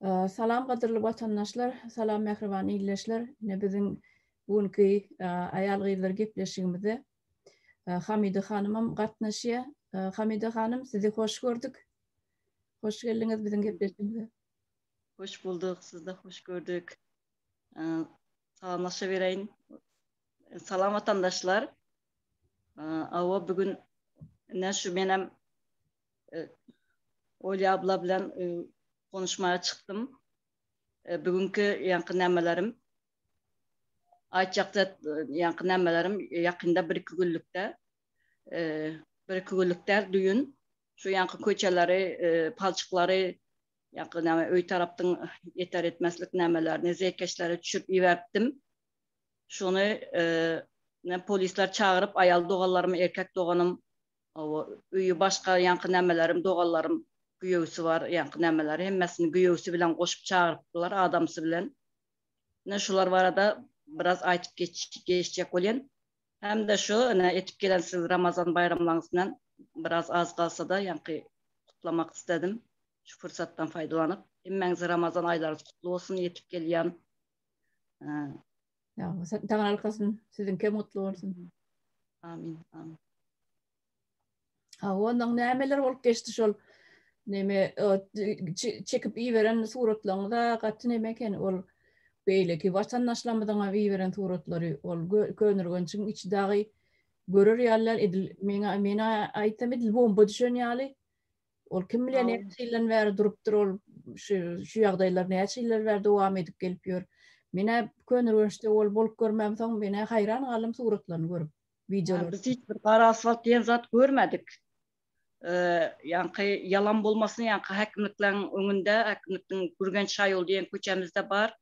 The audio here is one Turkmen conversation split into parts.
Salam gadyrly watandaşlar, salam mähriban ildeşler. Ine biziň bu günki aýal-gyzlar gepleşigimize Hamida hanymam gatnaşýar. Hamida hanym, sizi hoş gördük. Hoş geldiňiz biziň gepleşigimize. Hoş bulduk, sizi-de hoş gördük. Salamlaşabereýin. Salam watandaşlar. Awa bu gün ine şu menem Olýa abla bilen konuşmaga çykdym. Bugünki ýaňky nämelerim aýtjak zat ýaňky nämelerim ýakynda bir-iki günlükde bir-iki günlük däl düýn şu ýaňky köçeleri palçyklary ýaňky näme öý tarapdan ýeter etmezlik nämelerini zeýkeşleri düşürip iberipdim. Şony polisler çagyryp aýal doganlarym erkek doganym Hawa, öýi başga ýaňky nämelerim, doganlarym güýewsi bar, ýaňky nämeleri hemmesini güýewsi bilen goşup çagyrypdylar, adamsy bilen. Ine şular barada biraz aýtyp geçjek bolýan. Hem-de şu ine etip gelen siz Ramazan baýramlaryňyz bilen biraz az galsa-da ýaňky gutlamak isledim. Şu pursatdan faýdalanyp. Hemmäňize Ramazan aýlaryňyz gutly bolsun ýetip gelýän. Taňryýalkasyn, siziňkem gutly bolsun. Amin, amin. Ha, ondan nämeler bolup geçdi şol neme çekip iberen suratlaryňyza gaty neme eken ol beýleki watandaşlarymyzyň hem iberen suratlary ol Köneürgenjiň içi dagy görer ýaly däl edil meňe men aýtsam edil bomba düşen ýaly Ol kim bilýär näçe ýyldan bäri durupdyr ol şu şu ýagdaýlar näçe ýyllar bäri dowam edip gelip ýör. Menä Köneürgençde ol bolup görmämsoň menä haýran galdym suratlaryny görüp, wideolary. Biz hiç bir gara asfalt diýen zat görmedik. Ýaňky ýalan bolmasyn ýaňky häkimlikleň öňünde häkimlikdiň Gürgenç şaýoly diýen köçemizde bar.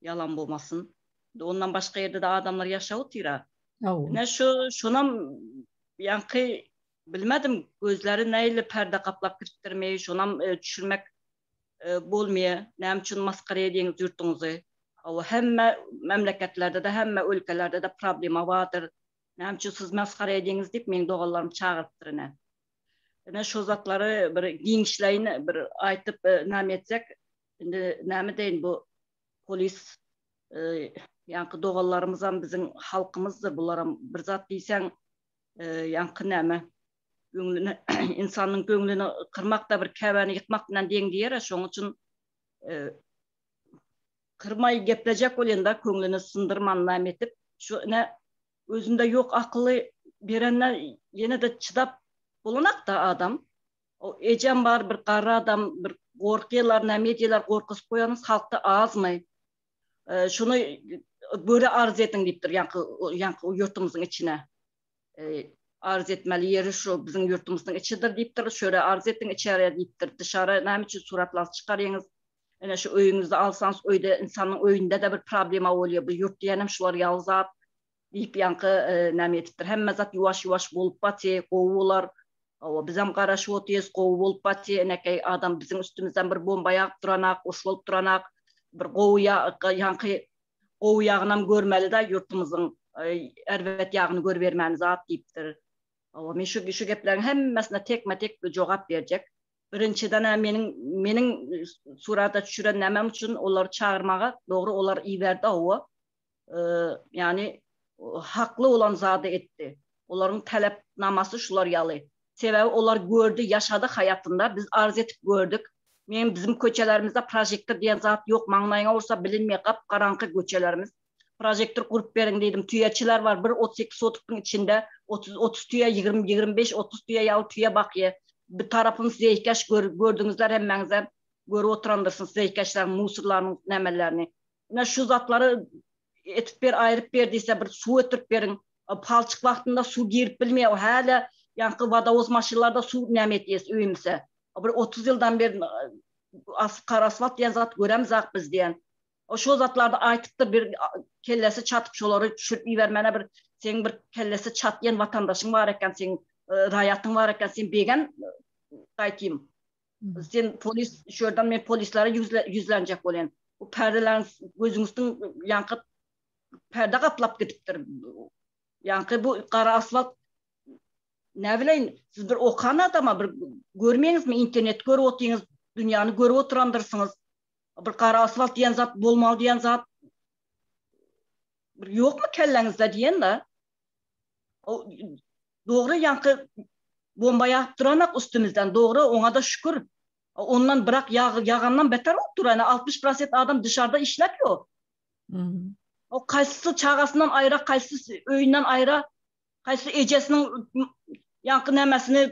Ýalan bolmasyn. Ondan başga ýerde-de adamlar ýaşap otyr-a. Ine şu şonam ýaňky Bilmedim gözleri nähili perde gaplap gidipdirmi şonam düşürmek bolmýa näme üçin masgara edýäňiz ýurtuňyzy hawa hemme memleketlerdede hemme ölkelerdede problema bardyr näme üçin siz masgara edýäňiz diýip meň doganlarym çagyrypdyr ine ine şo zatlary bir giňişleýin bir aýtyp näme etsek indi näme deýin bu polis ýaňky doganlarymyzam biziň halkymyzdyr bularam bir zat diýseň Ýaňky näme, göňlüni, ynsanyň göňlüni kyrmak-da bir käbäni ýykmak bilen deň diýer-ä, şonuň üçin kyrmaý geplejek bolýan-da, köňlüni syndyrman näme etip, şu ine özünde ýok akyly berenine ýene-de çydap bolanakda adam. O ejem bar, bir garry adam, bir gorkýarlar, näme edýärler, gorkuzyp goýanyňyz halkda azmy? Şuny göre arz ediň diýipdir ýaňky ýaňky ýurtumyzyň içine. Arz etmeli ýeri şu biziň ýurtumyzyň içidir diýipdir. Şöre arz ediň içeriye diýipdir. Dışara näme üçin suratlaryňyzy çykarýaňyz? Ine şu öýüňizde alsaňyz öýde ynsanyň öýünde-de bir problema bolýar. Bu ýurt diýenem şular ýaly zat. Diýip ýaňky näme edipdir. Hemme zat ýuwaş-ýuwaş bolup baty, gowy bolar. Hawa, bizem garaşyp otyrys, gowy bolup baty, enekeý adam biziň üstümizden bir bomba ýagyp duranak, uruş bolup duranak. Bir gowy ýaňky gowy ýagynam görmeli-dä ýurtumyzyň, erbet ýagyny görübermäni zat diýipdir. Hawa, men şu şu gepleriň hemmesine tekme-tek jogap berjek. Birinjiden-ä meniň meniň surata düşüren nämem üçin olary çagyrmaga, dogry olar iberdi, hawa. Ýagny hakly bolan zady etdi. Olaryň talapnamasy şular ýaly. Sebäbi olar gördi, ýaşady haýatynda, biz arz etip gördük. Men biziň köçelerimizde prožektor diýen zat ýok, maňlaýyňa ursa bilinmeýär, gap-garaňky köçelerimiz. Prožektor gurup beriň diýdim. Tüýeçiler bar, bir 38 sotykdyň içinde 30 30 tüýe, 20 25 30 tüýe ýaly tüýe bakýar. Bir tarapymyz zeýkeş, gördüňizler hemmäňizem görüp oturandyrsyňyz zeýkeşleriň, musorlaryň nämelerini. Ine şu zatlary etip ber, aýryp ber diýse bir suw ötürip beriň. Palçyk wagtynda suw girip bilmeýär. O hälä ýaňky wodowoz maşynlarda suw näme etýäs öýümize. Bir 30 ýyldan beri gara asfalt diýen zat göremzak biz diýen. O şo zatlarda aýtypdyr bir kellesi çatyp şolary düşürip ibermäne bir seň bir kellesi çatýan watandaşyň bar eken seň raýatyň bar eken sen begen gaýtym. Sen polis şu ýerden men polislere ýüzlenjek bolýan. Bu perdeleriň gözüňizden ýaňky perde gaplap gidipdir. Ýaňky bu gara asfalt näbileýin siz bir okan adama bir görmeýiňizmi internet görüp otyňyz dünýäni görüp oturandyrsyňyz. Bir gara asfalt diýen zat bolmaly diýen zat bir ýokmy kelläňizde diýen-de. Dogry ýaňky bomba ýagyp duranak üstümizden dogry oňa-da şükür. Ondan birak ýagandan beter bolup dur ene 60 prosent adam dışarda işläp ýok. O kaýsysy çagasyndan aýra kaýsysy öýünden aýra kaýsysy ejesiniň ýaňky nämesini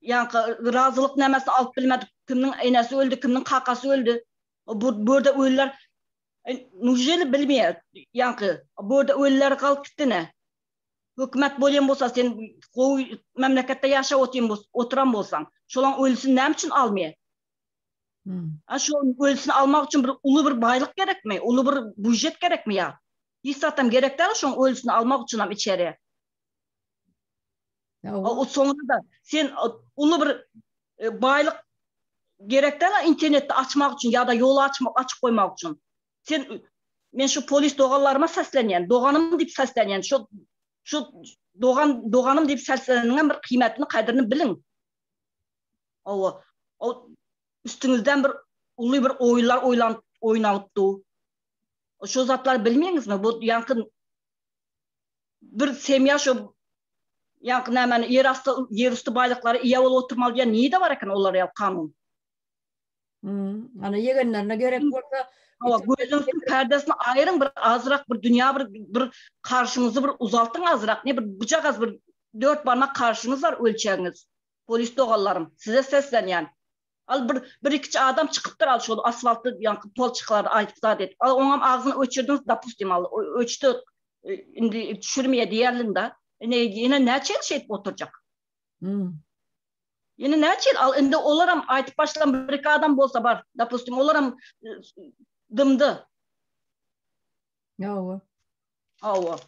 ýaňky razylyk nämesini alyp bilmedi kimniň enesi öldi kimniň kakasy öldi. Bu bu ýerde ölüler Nujeli bilmeýär ýaňky bu ýerde ölüler galyp gitdi ne. Hökümet bolýan bolsa sen gowy memleketde ýaşap otyryn oturan bolsaň şolaň ölüsini näme üçin almaýar? A şo ölüsini almak üçin bir uly bir baýlyk gerekmi? Uly bir býujet gerekmi ýa? Hiç zatam gerek däl şoň ölüsini almak üçinem içeri. O soňra da sen uly bir baýlyk gerek däl internetde açmak üçin ýa-da ýoly açmak açyk goýmak üçin. Sen men şu polis doganlaryma seslenýän, doganym diýip seslenýän. Şu şu dogan doganym diýip sesleneniňem bir kıymetini, kadyryny biliň. Owa. O üstüňizden bir uly bir oýunlar oýlanyp oýnalyp du. Şu zatlary bilmeýäňizmi? Bu ýaňky bir semýa şu ýaňky nämeni ýer asty ýer üsti baýlyklary eýe bolup oturmaly diýen nirde bar eken olar ýaly kanun? Hmm, ana ýegenlerine gerek bolsa Hawa, gözüňiziň perdesini aýyryň bir azrak bir dünýä bir bir karşyňyzy bir uzaltyň azrak ne bir bujagaz bir dört barmak karşyňyz bar ölçegiňiz. Polis doganlarym, size seslenýän. Al bir bir ikiçi adam çykypdyr al şol asfaltda ýaňky polçyklar aýdyp zat edip. Al oňam agzyny öçürdiňiz dopustim al öçdi indi düşürmeýä diýerlin-da. Ine ýene näçe ýyl şeýdip oturjak? Hmm. Ýene näçe ýyl al indi olaram aýdyp başlan bir iki adam bolsa bar dopustim olaram dymdy. Hawa. Hawa.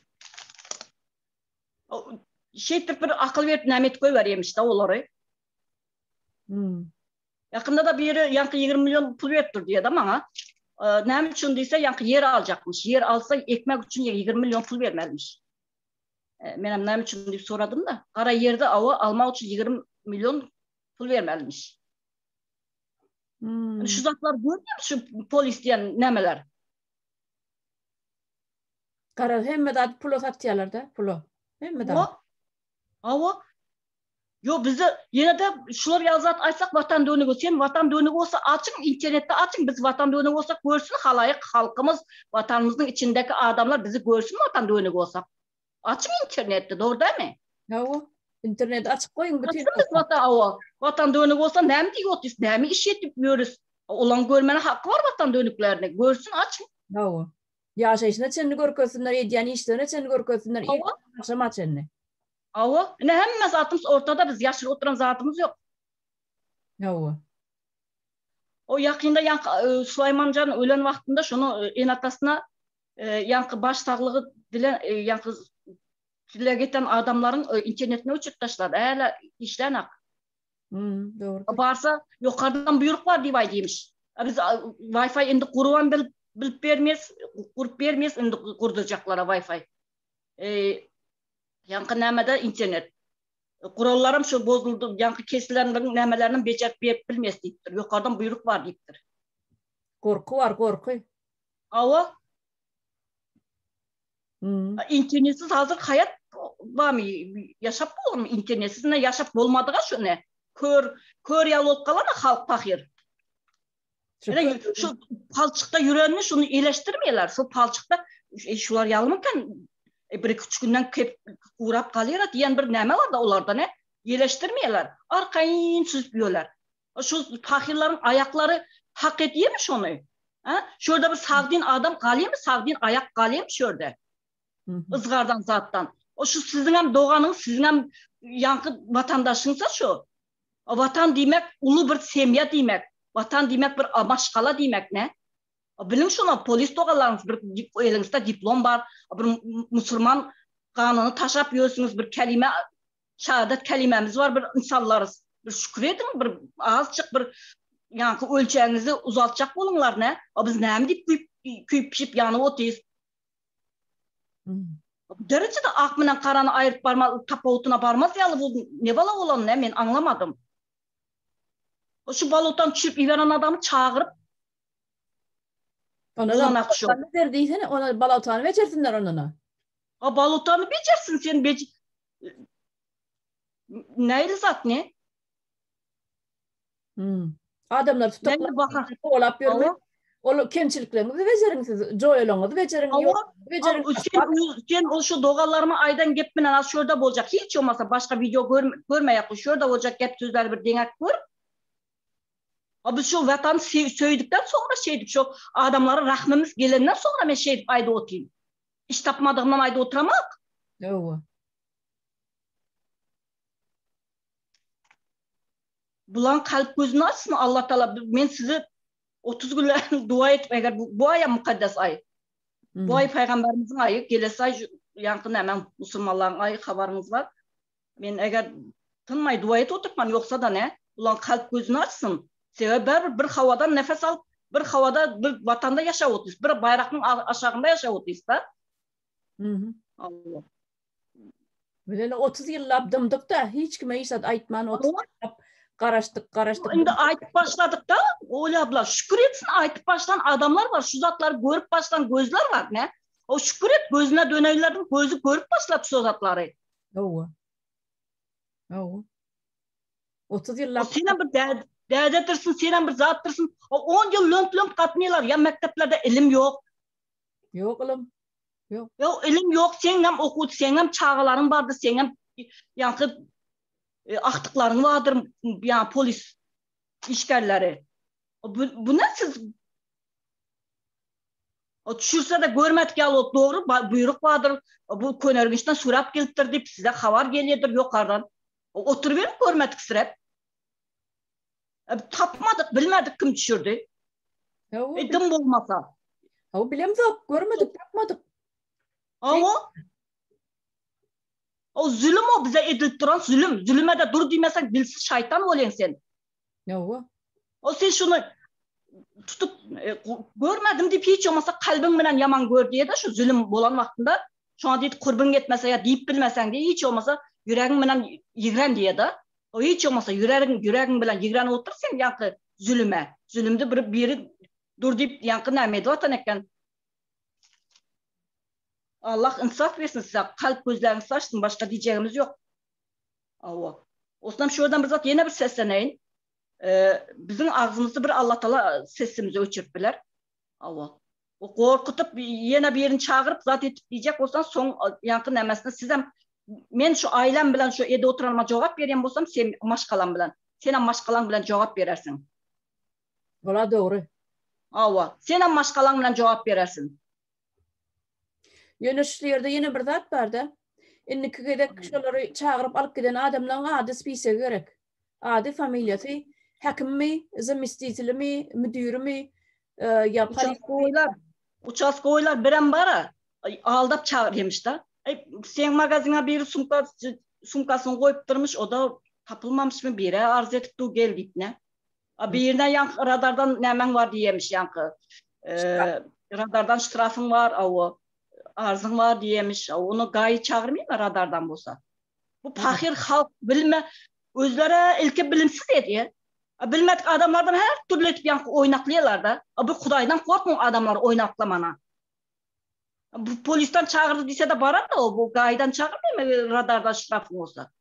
Şeýdip bir akyl berip näme edip goýberýämiş-de olary. Hmm. Ýakynda da biri ýaňky 20 million pul berip dur diýdi maňa. Näme üçin diýse, ýaňky ýer aljakmyş. Ýer alsa ekmek üçin 20 million pul bermelimiş. Men hem näme üçin diýip soradym da. Gara ýerde awa almak üçin 20 million pul bermelimiş. Hmm. Şu zatlar görmüyor şu polis diýen nämeler? Gara hemme zat pula satýarlar da, pula. Hemme zat. Hawa. Ýok bizde ýene-de şular ýaly zat aýtsak watan dönügi sen watan dönügi bolsa açyň internetde açyň biz watan dönügi bolsak görsün halaýyk halkymyz watanymyzyň içindeki adamlar bizi görsün watan dönügi bolsak açyň internetde dogry dälmi? Hawa interneti açyk goýuň bütin biz watan hawa watan dönügi bolsa näme diýip otyrys näme iş edip ýörüs olaň görmene haky bar watan dönüklerini görsün açyň. Hawa ýaşaýşyna çenli görkezsinler edýän işlerine çenli görkezsinler agşama çenli. Hawa, ine hemme zatymyz ortada, biz ýaşyryp oturan zadymyz ýok. Hawa. O ýakynda ýaňky e, Sulaýmanjan ölen wagtynda şonu e, ene-atasyna e, ýaňky baş saglygy dilen ýaňky dileg eden adamlaryň internetini öçürip taşlady. Äle işlänak. Hmm, dogry. Barsa ýokardan buýruk bar diýip aýdýmyş. Biz Wi-Fi indi gurubam bilip bilip bermeýäs, gurup bermeýäs indi gurdurjaklara Wi-Fi. Ýaňky nämede internet. Gurallaram şu bozuldy, ýaňky kesilenleriň nämelerinem bejerip berip bilmeýäs diýipdir. Ýokardan buýruk bar diýipdir. Gorky bar, gorky. Hawa. Hmm. Internetsiz hazir haýat barmy? Ýaşap bolarmy internetsiz? Ne ýaşap bolmadyga şu ne? Kör, kör ýaly bolup galana halk pahyr. Ine şu palçykda ýürenini şuny eleşdirmeýärler. Şu palçykda e, şular ýalymykan e, bir iki üç günden kep gurap galýar diýen bir näme bar da olarda ne? Eleşdirmeýärler. Arkaýyn süzüp ýörler. Şu pahyrlaryň aýaklary hak edýärmi şony? Ha? Şu ýerde bir sagdyn adam galýarmy? Sagdyn aýak galýarmy şu ýerde? Yzgardan zatdan. O şu siziň hem doganyňyz, siziň hem ýaňky watandaşyňyz şu. Watan diýmek uly bir semýa diýmek. Watan diýmek bir maşgala diýmek ne? Biliň şuny polis doganlaryňyz bir eliňizde diplom bar, bir musurman ganyny taşap ýörsüňiz bir kelime şahadat kelimämiz bar bir ynsanlarys. Bir şükür ediň bir azjyk bir ýaňky ölçegiňizi uzaltjak boluňlar ne? Biz näme diýip küýüp küýüp pişip ýanyp otyrys. Bu derejede ak bilen garany aýyryp barma tapawutyna barmaz ýaly bu ne bala bolan ne men aňlamadym. Şu balotdan düşürip iberen adamy çagyryp Ona da balotany ber diýsene, ona balotany bejersinler ondan. A balotany bejersin sen bej Näli zat ne? Hmm. Adamlar tutuklap olap ýörme. Ol kemçilikleriňizi bejeriň siz, joýalaryňyzy bejeriň, ýok bejeriň. Sen, sen ol şu dogalarymy aýdan gep bilen az şurada boljak. Hiç bolmasa başga video gör, görmeýär. Şurada boljak gep sözleri bir deňäp gör. A biz şu watan söýdükden soňra şeýdip şu adamlara rahmimiz gelenden soňra men şeýdip aýdyp otyryn. Iş tapmadygymdan aýdyp oturamak. Ýowa. Bulan kalp gözüni açsyn Allah Taala men sizi 30 günler dua etip eger bu, bu aýa mukaddes aý. Hmm. Bu aý paýgamberimiziň aýy, gelesi aý ýaňky näme musulmanlaryň aýy habaryňyz bar. Men eger tynmay dua etip oturman ýogsa da ne? Bulan kalp gözüni açsyn. Sebäbi barybir bir hawadan nefes alyp, bir hawada, bir watanda ýaşap otyrys. Bir baýraknyň aşagynda ýaşap otyrys da. Mhm. Allah. Biz ene 30 ýyllap dymdyk-da, hiç kime hiç zat aýtman 30 ýyllap garaşdyk, garaşdyk. Indi aýdyp başladyk-da, Olya abla, şükür etsin aýdyp başlan adamlar bar, şu zatlary görüp başlan gözler bar, ne? O şükür et gözüne döneýlerdiň gözi görüp başlady şu zatlary. Hawa. Hawa. 30 ýyllap. Senem bir dädedirsin, senem bir zatdyrsyn. O 10 ýyl lömp-lömp gatnaýlar, ýa mekdeplerde ilim ýok. Ýok ilim. Ýok. Ýok, ilim ýok, seňem okuw, seňem çagalaryň bardyr, seňem ýaňky e, agtyklaryň bardyr, ýa polis işgärleri. Bu, bu ne siz O düşürse de görmedik ýaly bolup dogry buýruk bardyr. Bu Köneürgençden surap gelipdir diýip size habar gelýärdir ýokardan. Oturyberip görmedik sirep. E, tapmadyk, bilmedik kim düşürdi. Hawa. E, dim bolmasa. Hawa, bilemzok, görmedik, tapmadyk. Hawa. O zulüm o bize edilip duran zulüm. Zulüme de dur diýmeseň dilsiz şaýtan bolýaň sen. Hawa. O sen şunu tutup e, görmedim diýip hiç bolmasa kalbyň bilen ýaman gör diýe-de şu zulüm bolan wagtynda şoňa diýip kurbuň ýetmese ýa diýip bilmeseň diýip hiç bolmasa ýüregiň bilen ýigren diýe-de. O hiç bolmasa ýüregiň ýüregiň bilen ýigrenip otur sen ýaňky zülüme. Zülümde bir biri dur diýip ýaňky näme edip atan eken. Allah insaf bersin size, kalp gözleriňizi açsyn, başga diýjegimiz ýok. Awa. Osnam şu ýerden bir zat ýene bir sesleneýin. Ee, biziň agzymyzda bir Allah Taala sesimizi öçürip biler. Awa. O gorkutup ýene birini çagyryp zat etip diýjek bolsaň soň ýaňky nämesine sizem men şu ailem bilen şu ede oturanyma jogap berýän bolsam sen maşgalam bilen senem maşgalaň bilen jogap berersiň. Ola dogry. Awa, senem maşgalaň bilen jogap berersiň. Ýöne şu ýerde ýene bir zat barda. Indiki gezek şolary çagyryp alyp giden adamlaryň ady spisegi gerek. Ady, familiýasy, häkimmi, zamestitelimi, müdürimi, ýa Uçastkowylar, uçastkowylar birem bara, aldap çagyrýamyş-da. Eý, seň magazyňa biri sumka, sumkasyny goýupdyrmyş, o-da tapylmamyşmy, biri arz edip dur gel diýip ne. A birine ýaňky radardan nämäň bar diýemiş ýaňky. Radardan ştrafyň bar, awa, arzyň bar diýemiş. Ony gaýy çagyrmaýmy radardan bolsa. Bu pahyr halk bilme özlere ilki bilimsiz edýär. A bilmedik adamlardan her türlü etip ýaňky oýnaklaýarlar-da. A bu Hudaýdan korkmaň adamlary oýnaklamana. Bu polisden çagyrdy diýse-de barar-da o, bu gaýydan çagyrmaýmy radardan ştrafyň bolsa.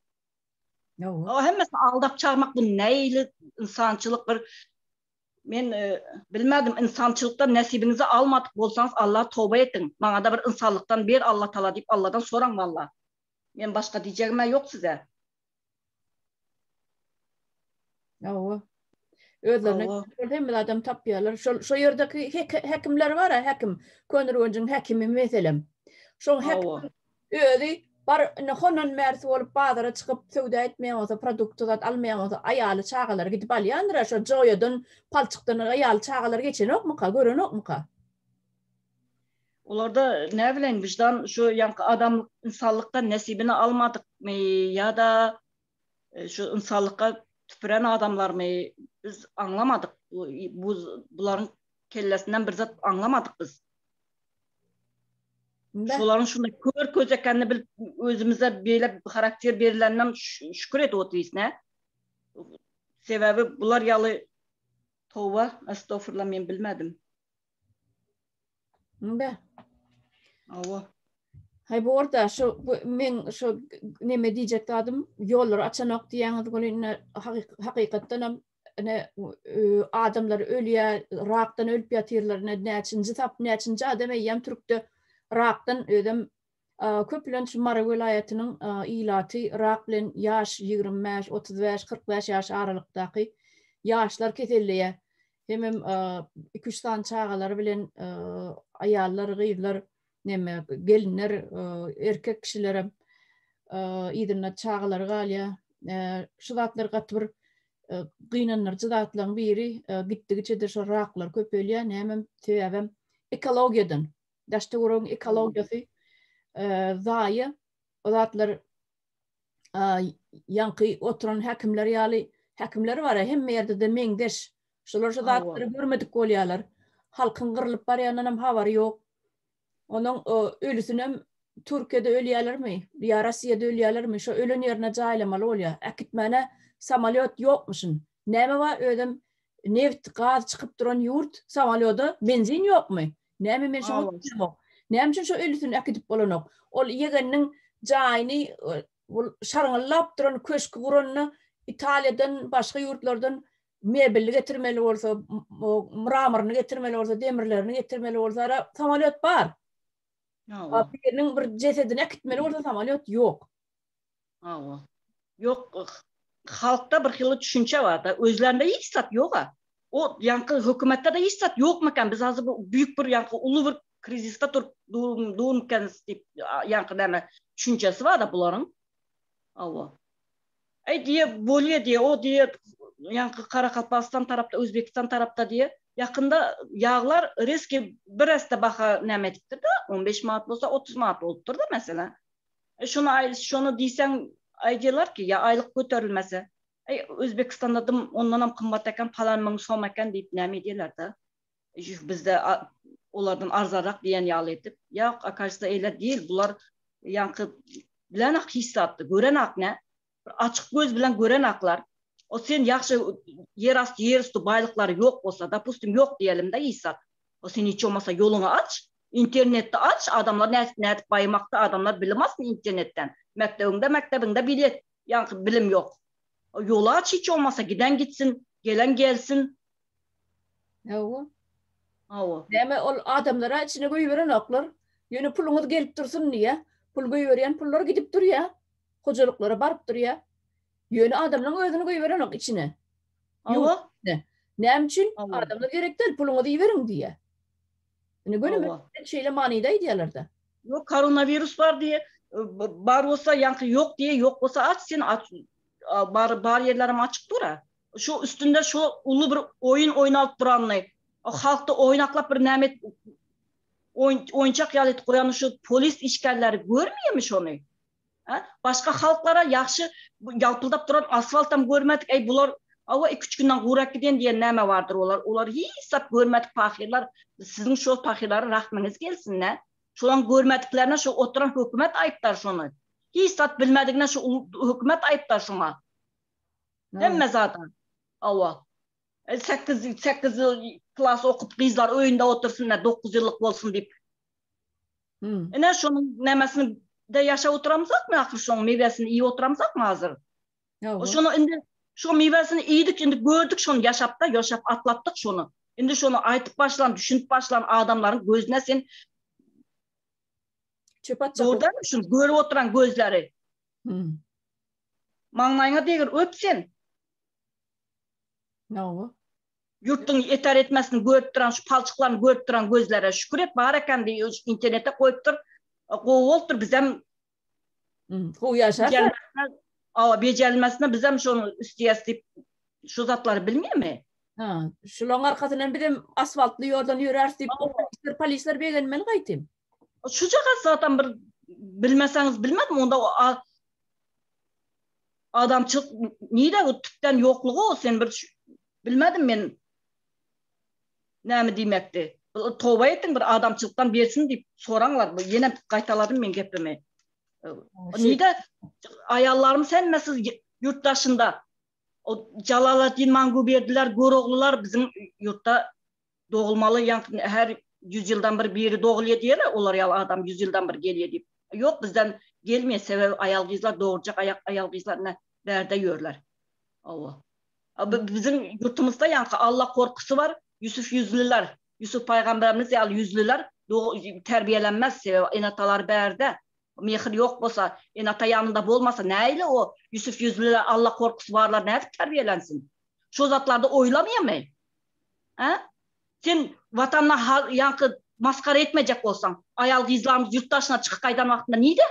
O hemmesini aldap çagyrmak bu nähili ynsançylyk bir men e, bilmedim ynsançylykdan nesibiňizi almadyk bolsaňyz Allaha toba ediň. Maňa-da bir ynsanlykdan ber Allah Taala diýip Alladan soraň walla. Men başga diýjegim-ä ýok size. Hawa. Özlerine hemme adam tapýarlar. Şol şo ýerdeki häkimler bar-a, häkim. Köneürgenjiň häkimi meselem. Şoň häkim özi bar indi hondan bärsi bolup bazara çykyp söwda etmeýän bolsa, produkty zat almaýan bolsa, aýaly çagalary gidip alýandyr-a, şo joýadan, palçykdan aýaly çagalary geçenokmyka, görenokmyka? Olarda nä bileýin wyždan şu ýaňky adamlyk ynsanlykdan nesibini almadykmy ýa-da şu ynsanlykga tüpüren adamlarmy biz aňlamadyk bu bularyň kellesinden bir zat aňlamadyk biz. Şolaryň şunda kör köz ekenini bilip özümize beýle harakter berilenden şükür edip otyrys nä. Sebäbi bular ýaly toba, estagfurullah men bilmedim. Be. Awa. Hay bu orada şu bu, men şu neme diýjek zadym ýollary açanok diýýäňiz welin ine hakykatdan hem ine adamlar ölýär, rakdan ölüp ýatyrlar. Ine näçinji sap, näçinji adam eýýäm türkde rakdan özem Köplenç Mary welaýatynyň ilaty rak bilen ýaş 25, 35, 45 ýaş aralykdaky ýaşlar keselleýär. Hemem iki-üç sany çagalary bilen aýallar, gyzlar, neme, gelinler, erkek kişilerem yzynda çagalary galýar. Şu zatlar gaty bir gynandyryjy zatlaryň biri. Gitdigiçe-de şo raklar köpelýär. Nämem sebäbem ekologiýadan. Daş-töweregiň ekologiýasy zaýa. O zatlar ýaňky oturan häkimler ýaly häkimler bar hemme ýerde-de meňzeş. Şolar şu zatlary görmedik bolýarlar. Halkyň gyrlyp barýandan hem habary ýok. Onuň ölüsinem Türkiýede ölýärlermi ýa Rossiýada ölýärlermi, şo ölen ýerine jaýlamaly bolýar. Äkitmäne samolýot ýokmuşyn. Näme bar özem neft, gaz çykyp duran ýurt, samolýoda benzin ýokmy? Näme men şoňa düşünemok. Näme üçin şo ölüsini äkidip bolanok? Ol ýegeniniň jaýyny ol şarňyllap duran köşki guranyna Italiýadan, başga ýurtlardan mebelini getirmeli bolsa, mramorny getirmeli bolsa, demirlerini getirmeli bolsa, ara samolýot bar. Hawa. Biriniň bir jesedini äkitmeli bolsa samolýot ýok. Hawa. Ýok, halkda bir hili düşünje bar-da, özlerinde hiç zat ýok-a. O ýaňky hökümetde-de hiç zat ýokmykan, biz hazir bu büýük bir ýaňky uly bir krizisde durup durmykanys diýip ýaňky näme düşünjesi bar-da bularyň. Hawa. Äý diýe, bolýa diýe, o diýe, ýaňky Karakalpagystan tarapda, Özbegistan tarapda diýe, ýakynda ýaglar reski bir äste baha näme edipdir-de, 15 manat bolsa 30 manat bolupdyr-da meselem. E şony aý şony diýseň aýdýarlar ki, ýa aýlyk göterilmese, eý Özbegistanda dym ondanam gymmat eken, palan müň som eken diýip näme edýärler-de. Bizde olardan arzanrak diýen ýaly edip. Ýok, okazýa eýle diýil, bular ýaňky bilenak hiç zatdy, görenak nä. Bir açyk göz bilen görenaklar. O sen ýagşy ýer asty, ýer üsti baýlyklary ýok bolsa, dopustim ýok diýelim-de hiç zat. O sen hiç bolmasa ýoluňy aç, internetde aç, adamlar nädip nädip baýamakda adamlar bilim alsyn internetden. Mekdebiňde mekdebiňde bilet, ýaňky bilim ýok. O ýoly aç hiç bolmasa giden gitsin, gelen gelsin. Hawa. Hawa. Näme ol adamlara içine goýberenoklar. Ýöne puluňyz gelip dursun diýýä. Pul goýberýän pullar gidip durýa. Hojalyklara baryp durýa. Ýöne adamlaryň özüni goýberenok içine. Hawa. Näme üçin? Adamlar gerek däl, puluňyzy iberiň diýýä. Indi göni şeýle manyda aýdýarlar-da. Ýok, koronawirus bar diýe, bar bolsa ýaňky ýok diýe, ýok bolsa aç sen aç. Bar bar ýerlerem açyk dur-a. Şu üstünde şu uly bir oýun oýnalyp duranyny, halkda oýnaklap bir näme oýunçak ýaly edip goýany şu polis işgärleri görmeýärmi şony? Hä? Başga halklara ýagşy ýalpyldap duran asfaltam görmedik, eý bular awa iki-üç günden gurak giden diýen näme bardyr olar, olar hiç zat görmedik pahyrlar, siziň şol pahyrlara rahmyňyz gelsin nä? Şolaň görmediklerine şu oturan hökümet aýypdar şony. Hiç zat bilmedigine şu hökümet aýypdar şoňa. Hemme zada. Awa. 8 8 klas okup gyzlar öýünde otursyn nä 9 ýyllyk bolsun diýip. Hmm. Ine şonuň nämesini de ýaşap oturamzokmy ahyr şoň miwesini iýip oturamzokmy hazir? Ýok. Şonu indi şo miwesini iýdik indi gördük şony ýaşapda ýaşap atlatdyk şony. Indi şony aýtyp başlan, düşünip başlan adamlaryň gözüne sen çöp atjak. Dogrudanmy şuny görüp oturan gözleri? Hmm. Maňlaýyňa degir öp sen. Ýoga. Ýurtduň eter etmesini görüp duran şu palçyklaryny görüp duran gözlere şükür et bar eken diý internete goýupdyr. Gowy bolupdyr bizem Gowy ýaşarsa. Awa bejerilmesine bizem şony isleýäs diýip şu zatlary bilmeýärmi? Ha, şularyň arkasyndan bizem asfaltly ýoldan ýöräris diýip, polisler, polisler begenmeli gaýtym. Şujagaz zatam bir bilmeseňiz bilmedim onda adamçylyk nire bu tüpden ýoklugy o sen bir bilmedim men näme diýmekdi. Toba etdiň bir adamçylykdan bersin diýip soraňlar. Ýene gaýtaladym men gepimi. Nide aýallarymyz hemmesi ýurt daşynda. O Jalaladdin Manguberdiler, Göroglular biziň ýurtda dogulmaly, ýaňky her ýüz ýyldan bir biri dogulýar diýerler, olar ýaly adam ýüz ýyldan bir gelýär diýip. Ýok, bizden gelmeýär, sebäbi aýal-gyzlar dogurjak aýak aýal-gyzlar ine bärde ýörler. Hawa. Biziň ýurtumyzda ýaňky Alla gorkusy bar, Ýusuf ýüzlüler, Ýusuf paýgamberimiz ýaly ýüzlüler terbiýelenmez, sebäbi ene-atalary bärde. Mähir ýok bolsa, ene-ata ýanynda bolmasa nähili o Ýusuf ýüzlüler, Alla gorkusy barlar nädip terbiýelensin? Şo zatlarda oýlamaýamy? Hä? Sen Watanyna ýaňky masgara etmejek bolsaň, aýal-gyzlarymyz ýurt daşyna çykyp gaýdan wagtynda nide?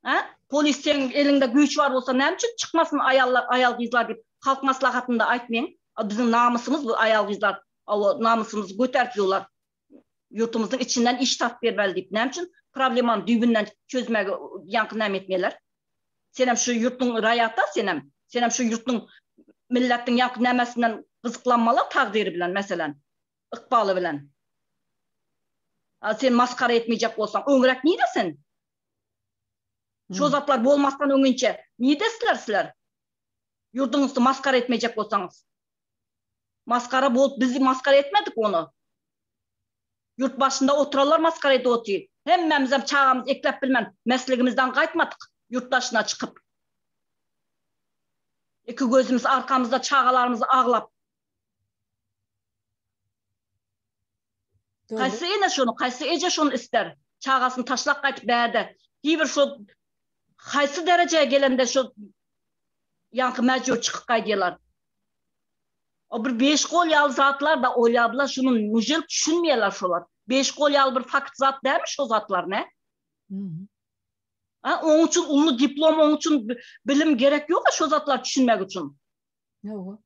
Hä? Polis seň eliňde güýç bar bolsa näme üçin çykmasyn aýallar, aýal-gyzlar diýip halk maslahatynda aýtmaň? Biziň namysymyz bu aýal-gyzlar. Hawa, namysymyzy göterip ýolar. Ýurtumyzyň içinden iş tapyp bermeli diýip. Näme üçin problemany düýbünden çözmäge ýaňky näme etmeýärler? Senem şu ýurtuň raýaty senem. Senem şu ýurtuň milletiň ýaňky nämesinden gyzyklanmaly takdyry bilen meselem. Ykbaly bilen. A sen masgara etmejek bolsaň, öňräk nirde sen? Şo zatlar bolmasdan öňinçe nirde sizler sizler? Ýurduňyzdy masgara etmejek bolsaňyz. Masgara bolup bizi masgara etmedik ony. Ýurt başynda oturanlar masgara edip otyr. Hemmämizem çagamyzy ekläp bilmän mesligimizden gaýtmadyk ýurt daşyna çykyp. Iki gözümiz arkamyzda çagalarymyz aglap. Haýsy ene şony, haýsy eje şony ister? Çagasyny taşlap gaýtyp bärde. Hiý bir şo haýsy derejä gelende şo ýaňky mejbur çykyp gaýdýarlar. O bir beş gol ýaly zatlar da oýladylar şuny nujel düşünmeýärler şolar. Beş gol ýaly bir fakt zat dälmi şo zatlar ne? Ha, oň üçin uly diplom, oň üçin bilim gerek ýok şo zatlar düşünmek üçin. Ýok.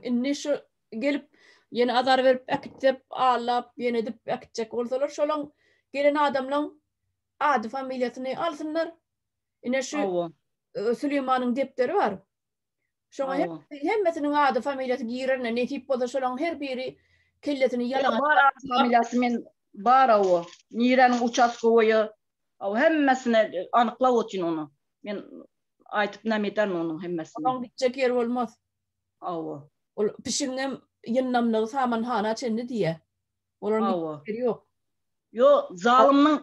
Indi şu gelip ýene azar berip äkitsep, allap ýene edip äkitjek bolsalar, şolaň gelen adamlaň ady familiýasyny alsynlar. Ine şu e, Süleýmanyň depderi bar. Şoňa hemmesiniň ady familiýasy girerine nesip bolsa şolaň her biri kellesini ýalaňaç. Bar ady familiýasy men bar o. Niräniň uçastkowoýy o hemmesini anyklap otyryn ony. Men aýtyp näme ederin onuň hemmesini. Onuň gitjek ýeri bolmaz. Hawa. Ol pişigiňem ýyndamlygy samanhana çenli diýýä. Olaryň gitjek ýeri ýok. Ýo, zalymnyň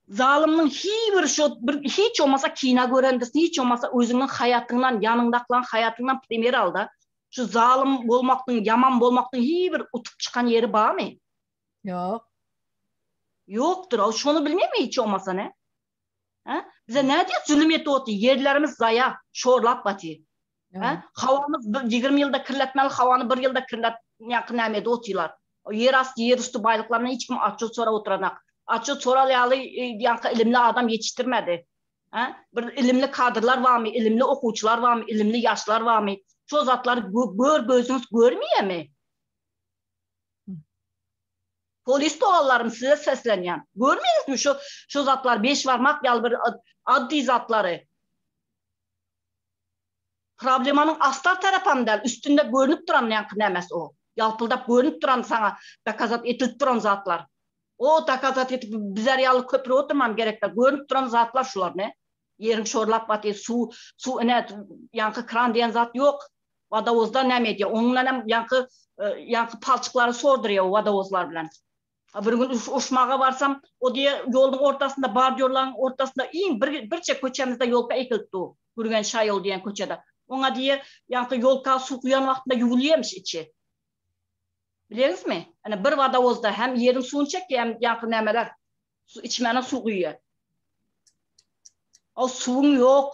zalymnyň hiý bir şo bir hiç bolmasa kina görendirsin, hiç bolmasa özüňiň haýatyňdan, ýanyňdakylaryň haýatyndan primer alda. Şu zalym bolmakdyň, ýaman bolmakdyň hiý bir utup çykan ýeri barmy? Ýok. Ýokdur. O şony bilmeými hiç bolmasa ne? Hä? Bize nädýär zulum etip otyr, ýerlerimiz zaýa, şorlap batyr. Hä? Hawamyz bir 20 ýylda kirletmeli hawany bir ýylda kirlet, ýaňky näme edip otyrlar. O ýer asty, ýer üsti baýlyklaryna hiç kim açyk sorap oturanak. Açyk soral ýaly e, ýaňky ilimli adam ýetişdirmedi. Hä? Bir ilimli kadrlar barmy, ilimli okuwçylar barmy, ilimli ýaşlar barmy? Şo zatlary gör gözüňiz görmeýärmi? Polis doganlarym size seslenýän. Görmeýäňizmi şu şu zatlar beş barmak ýaly bir addy zatlary. Problemanyň astar tarapam däl, üstünde görnüp duran ýaňky nämesi o. Ýalpyldap görnüp duran saňa dokazat etilip duran zatlar. O dokazat etip bizler ýaly köpürip oturmam gerek däl. Görnüp duran zatlar şular ne? Ýeriň şorlap batyr, suw, suw ine ýaňky kran diýen zat ýok. Wadawozda näme edýär? Onuň bilen hem ýaňky ýaňky palçyklary sordurýar wadawozlar bilen. Bir gün uruşmaga barsam, o diýe ýoluň ortasynda, bardýorlaryň ortasynda iň bir birje köçemizde ýolka ekilip dur. Gürgen şaýol diýen köçede. Oňa diýe ýaňky ýolka suw guýan wagtynda ýuwulýarmyş içi. Bileňizmi? Ene bir wadawozda hem ýeriň suwuny çekýär, hem ýaňky nämeler Su içmäne suw guýýar. O suwuň ýok.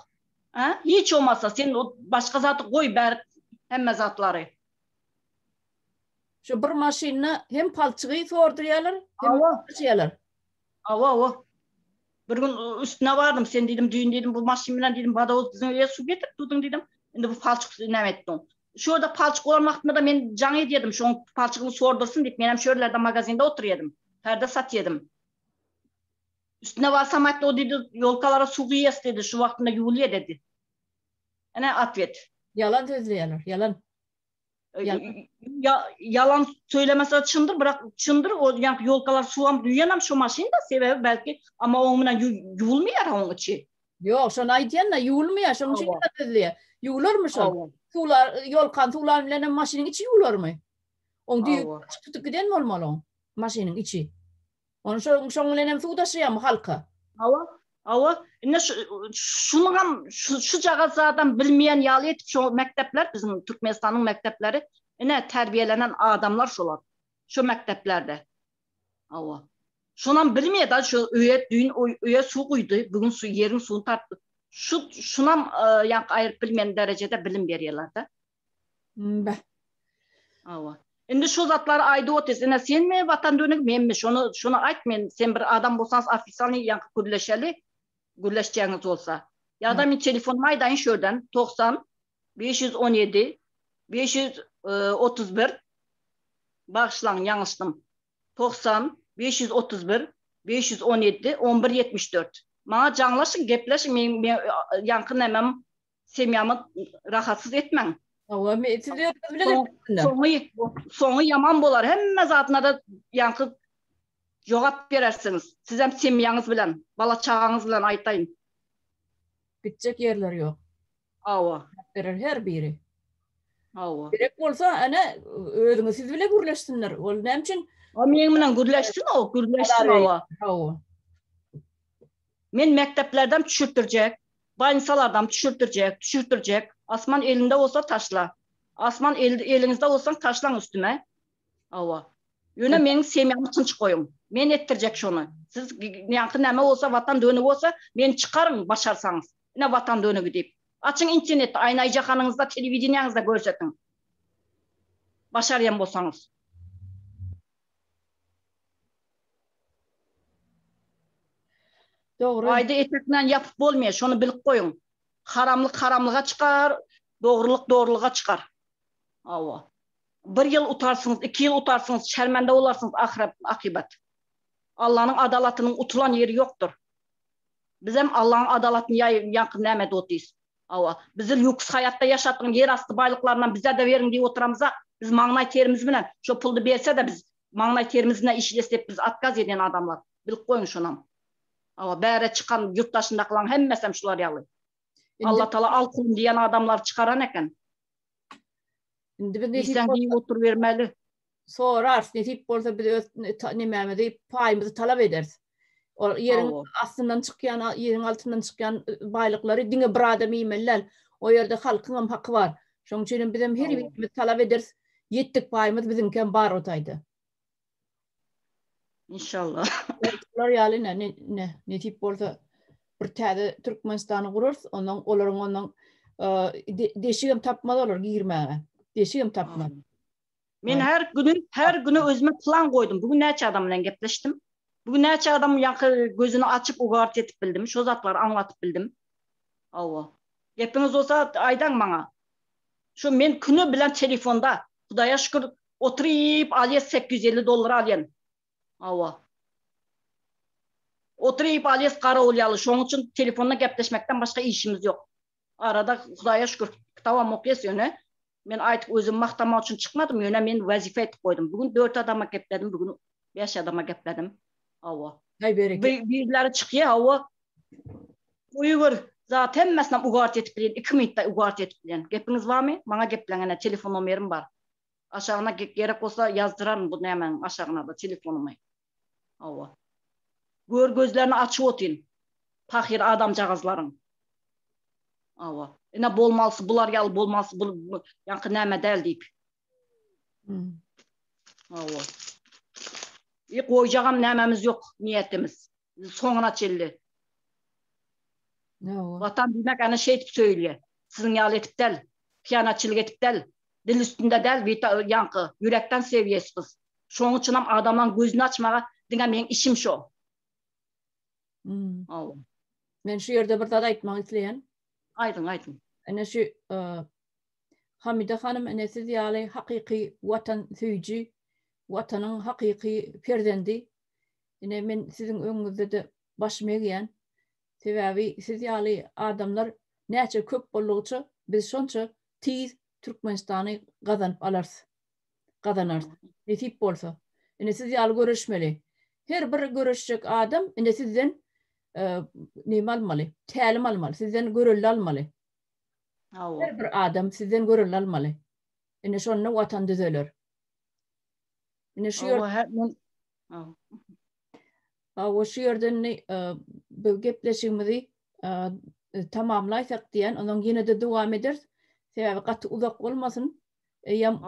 Ha? Hiç bolmasa sen o başga zady goý bärik hemme zatlary. Şu bir maşynda hem palçygy sordurýarlar, hem açýarlar. Awa, awa. Bir gün üstüne bardym, sen diýdim, düýn diýdim, bu maşyn bilen diýdim, wadowoz biziň öýe suw getirip durduň diýdim. Indi bu palçyk näme etdiň? Şu ýerde palçyk bolan wagtynda-da men jaň edýärdim, şoň palçygyny sordursyn diýip, menem şu ýerlerde magazinde oturýardym. Perde satýardym. Üstüne barsam aýtdy, o diýdi, ýolkalara suw guýýas diýdi, şu wagtynda ýuwulýar dedi. Ine otwet. Ýalan sözleýärler, ýalan. Ýalan söylemese çyndyr, birak çyndyr, o ýaňky ýolkalar suwam duýanam şo maşynda, sebäbi belki, amma oň bilen ýuwulmaýar oň içi. Ýok, şony aýdýan-da, ýuwulmaýar, şonuň üçin ýalan sözleýär. Ýuwularmy şol? Suwlar, ýolkany suwlan bilenem maşynyň içi ýuwularmy? Oň düýbi tutup giden bolmaly oň, maşynyň içi. Ony şoň şoň bilen hem suw daşaýarmy halka? Hawa, hawa. Indi şu şunuňam şu şujagaz zadam bilmeýän ýaly etip şo mekdepler biziň Türkmenistanyň mekdepleri ine terbiýelenen adamlar şolar. Şo mekdeplerde. Hawa. Şonam bilmeýär da şu öýe düýn öýe suw guýdy, bu gün su ýeriň suwuny tartdy. Şu şunam ýaňky aýryp bilmeýän derejede bilim berýärler-de. Beh. Hawa. Indi şu zatlary aýdyp otyrys. Ine senmi watan dönügi, menmi? Şony şony aýt men sen bir adam bolsaňyz ofitsialnyý ýaňky gürleşeli. Gürleşjegiňiz bolsa. Ýa-da men telefonymy aýdaýyn şu ýerden 90 517 531 Bagyşlaň ýalňyşdym. 90 531 517 11 74. Maňa jaňlaşyň gepleşiň meň ýaňky nämem Semýamy rahatsyz etmäň. Hawa, men siz özüňiz bilen etsinler. Soňy, soňy ýaman bolar. Hemme zadyna-da ýaňky jogap berersiňiz. Sizem semýaňyz bilen, bala-çagaňyz bilen aýtaýyn. Gitjek ýerleri ýok. Hawa. Jogap berer her biri. Hawa. Gerek bolsa, ene, özüňiz siz bile gürleşsinler. Ol näme üçin? O meň bilen gürleşsin o, gürleşsin hawa. Hawa. Men mekdeplerden düşürtdirjek. Bolnisalardam düşürtdirjek, düşürtdirjek. Asman elinde bolsa taşla. Asman el, eliňizde bolsaň taşlaň üstüme. Hawa. Ýöne meň semýamy tynç goýuň. Men etdirjek şony. Siz ýaňky näme bolsa watan dönügi bolsa meni çykaryň başarsaňyz. Ine watan dönügi diýip. Açyň internetde aýnaýy jahanyňyzda telewideniýaňyzda görsetiň. Başarýan bolsaňyz. Dogry. Aýda etek bilen ýapyp bolmaýar, şony bilip goýuň. Haramlyk haramlyga çykar, dogrulyk dogrulyga çykar. Hawa. Bir ýyl utarsyňyz, iki ýyl utarsyňyz, şermende bolarsyňyz ahyret, akybet. Allanyň adalatynyň utulan ýeri ýokdur. Bizem Allaň adalatyny ýaý, ýaňky näme edip otyrys. Hawa. Bizi lýuks haýatda ýaşatdyň, ýer asty baýlyklaryndan bize-de beriň diýip oturamyzak. Biz maňlaý terimiz bilen, şo puldy berse-de biz maňlaý terimiz bilen işlesek diýip biz otkaz edýän adamlar. Bilip goýuň şonam. Hawa, bäre çykan ýurt daşyndakylaryň hemmesem şular ýaly. Allatagala al kulum diýen adamlary çykaran eken. Indi biz nesip Diýseň diýip oturybermeli. Sorarys, nesip bolsa biz öz nemämizi, paýymyzy talap ederis. Ol ýeriň astyndan çykýan, ýeriň altyndan çykýan baýlyklary diňe bir adam iýmeli däl. O ýerde halkyň hem haky bar. Şonuň üçin hem bizem her birimiz talap ederis. Ýetdik paýymyz biziňkem bar o taýda. Inşallah. Şular ýaly ne, ne, nesip bolsa bir täze Türkmenistany gurarys, ondan olaryň ondan deşigem tapmaz olar girmäge. Deşigem tapmaz. Men her günü, her güne özüme plan goýdum. Bugün näçe adam bilen gepleşdim. Bugün näçe adam ýaňky gözüni açyp ugaryt etip bildim. Şo zatlary aňlatyp bildim. Hawa. Gepiňiz bolsa aýdaň maňa. Şu men küni bilen telefonda, Hudaýa şükür, oturyp alýas 850 dollar alýan. Hawa. Oturyp alýas garawul ýaly. Şonuň üçin telefonda gepleşmekden başga işimiz ýok. Arada Hudaýa şükür kitabam okýas ýöne men aýtyp özümi magtamak üçin çykmadym ýöne men wezipe etip goýdum. Bu gün dört adama gepledim, bu gün bäş adama gepledim. Hawa. Haý bereket. Birleri çykýar hawa. Goýuber zat hemmesinem ugart edip bilýän, iki minutda ugart edip bilýän. Gepiňiz barmy? Maňa gepläň ene telefon nomerim bar. Aşagyna gerek bolsa ýazdyraryn bu nämäniň aşagyna-da telefonymy. Hawa. Gör gözlerini açyp otyn. Pahyr adamjagazlaryň. Hawa. Ine bolmalysy bular ýaly bolmalysy bu ýaňky näme däl diýip. Hawa. I goýjagam nämemiz ýok niýetimiz. Soňuna çenli. Hawa. Watan diýmek ana şeýdip söýülýär. Siziň ýaly edip däl. Hyýanatçylyk edip däl. Dil üstünde däl, ýaňky ýürekden söýýäs biz. Şoň üçinem adamlaň gözüni açmaga diňe meň işim şo. Hmm. Hawa. Men şu ýerde bir zat aýtmak isleýän. Aýdyň, aýdyň. Ine şu e, Hamida hanym ine siz ýaly hakyky watan söýüji, watanyň hakyky perzendi. Ine men siziň öňüňizde-de başymy egýän. Sebäbi siz ýaly adamlar näçe köp boldugyça biz şonça tiz. Türkmenistany gazanyp alarys. Gazanarys. Nesip bolsa. Ine siz ýaly göreşmeli. Her bir göreşjek adam ine sizden neme almaly? Tälim almaly. Sizden görelde almaly. Her bir adam sizden görelde almaly. Ine şonda watan düzeler. Ine şu ýer Hawa şu ýerden bu gepleşigimizi tamamlaýsak diýen, ondan ýene-de dowam ederis. Sebäbi gaty uzak bolmasyn. Eýýäm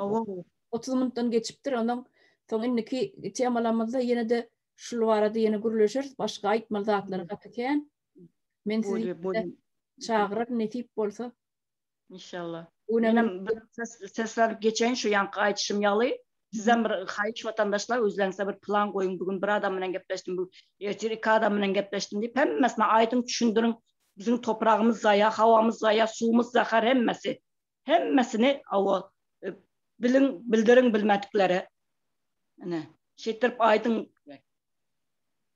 30 minutdan geçipdir. Ondan soň indiki temalarymyzda ýene-de şul barada ýene gürleşeris. Başga aýtmaly zatlar gaty kän. Men sizi çagyrar nesip bolsa. Inşallah. Menem bir seslenip geçeýin şu ýaňky aýdyşym ýaly. Sizem bir haýyş watandaşlar özleriňize bir plan goýuň. Bu gün bir adam bilen gepleşdim, bu ertir iki adam bilen gepleşdim diýip hemmesine aýdyň düşündiriň. Biziň topragymyz zaýa, hawamyz zaýa, suwumyz zahar hemmesi. Hemmesini awa e, biliň, bildiriň bilmediklere. Ine, şeýtirip aýdyň.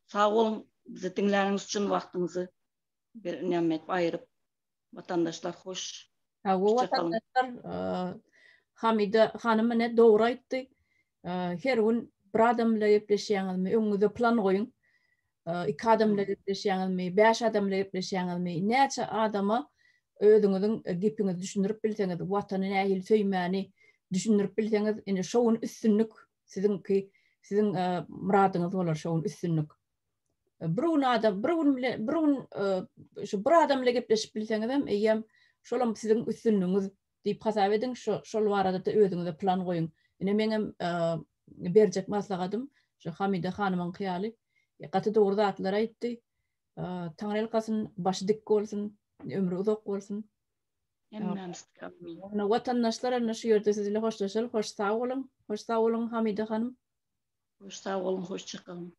Sag boluň bizi diňläniňiz üçin wagtyňyzy bir näme edip aýyryp. Watandaşlar hoş. Hawa watandaşlar Hamida hanym ine dogry aýtdy. Her gün bir adam bilen gepleşýäňizmi, öňüňize plan goýuň. Iki adam bilen gepleşýäňizmi, bäş adam bilen gepleşýäňizmi, näçe adama özüňiziň gepiňizi düşündirip bilseňiz, watany nähili söýmäni düşündirip bilseňiz, ine şo gün üstünlik siziňki, siziň myradyňyz bolar şo gün üstünlik. Bir gün adam, bir gün bile, bir gün e, şu bir adam bile gepleşip bilseňiz hem eýýäm şolam siziň üstünligiňiz diýip hasap ediň. Şu şol barada da özüňize plan goýuň. Ine meňem e, berjek maslahatym şu Hamida hanymyň hyýaly. E, gaty dogry zatlar aýtdy. E, Taňryýalkasyn, başy dik bolsun, ömri uzak bolsun. Hemmämiz. Ine watandaşlar ine şu ýerde siz bilen hoşlaşaly. Hoş sag boluň. Hoş sag boluň Hamida hanym. Hoş sag boluň, hoşça galyň.